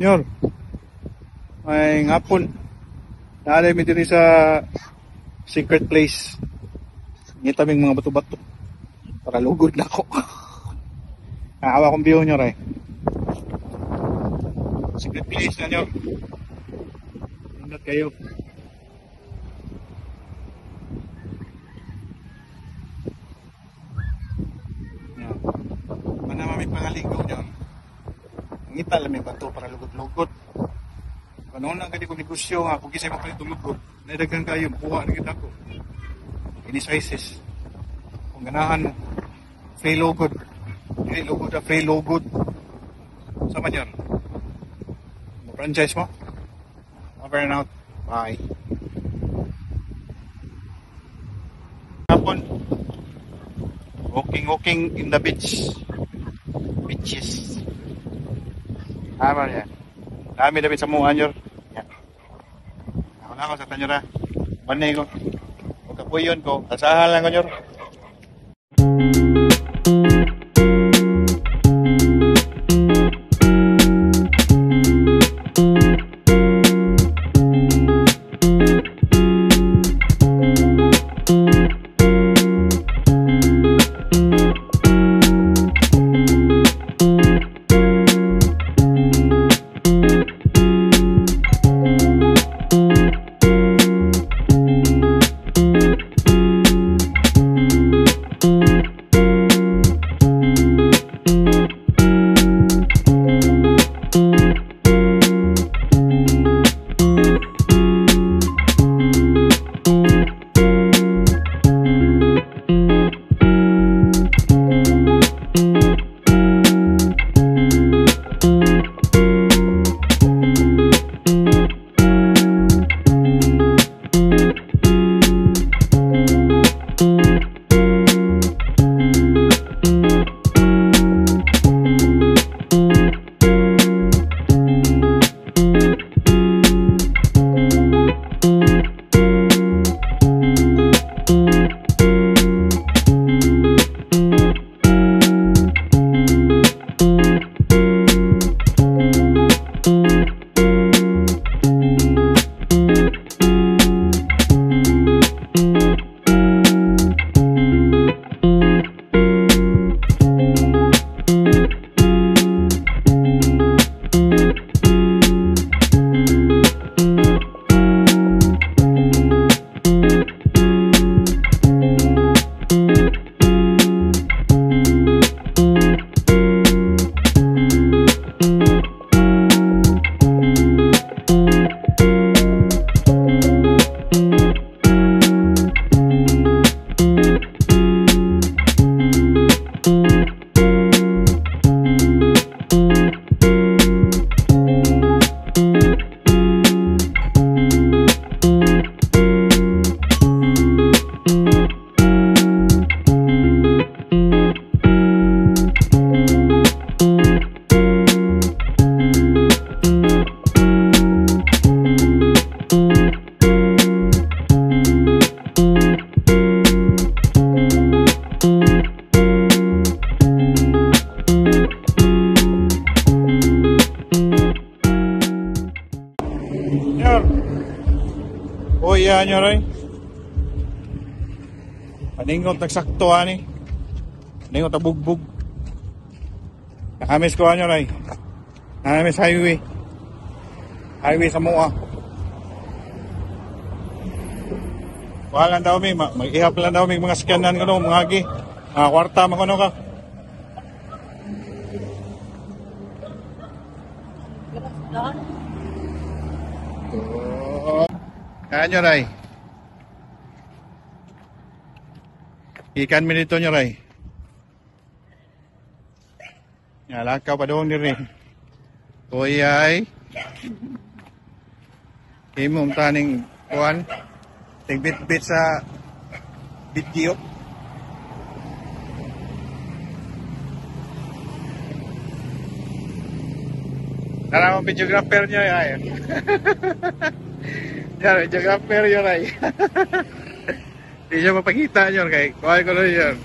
Nyor. May ngapon. Naalay mi diri sa secret place. Ngita ming mga bato-bato. Para lugod na ako. Naawa kong view, nyor, eh. Secret place na, nyor. Ingat kayo. Yan. Mana mami pangaligo, nyor. Ngita lang may bato para lugod-lugod. Kanon lang gani ko negosyo nga kung kisay mapalit og lugod. Naidaghan kayo makuha na kita ko. Any sizes. Kung ganahan mo, free lugod. Dili lugod ah, free lugod. Sa man yun? Mo franchise mo? Over and out. Bye. Hapon. Walking, walking in the beach. Beaches. Tama yan. Dami dami sa mga nyor. Yan. Ako na ako sa tanyo ra. Banay ko. Huwag kapuyon ko. Asahan lang ko, nyor. Nyor. Oh iya, nyor ay. Paningot nagsakto ani. Paningot bugbog. Nakamis ko, nyor ay. Nakamis highway. Highway sa Mua. Wala lang daw mi, mag-ihap lang daw mi mga scanan ko no, mga agi. Mga kwarta man kuno ka. Kaya nyo, Ray. Ikan mi dito nyo, Ray. Nalakaw pa doon diri. Uy ay. Imong taning kuan. Tigbit-bit sa video. Tara mo videographer nyo ay. Yan, videographer yun ay. Di siya mapakita nyo kay kuhan ko lang yun.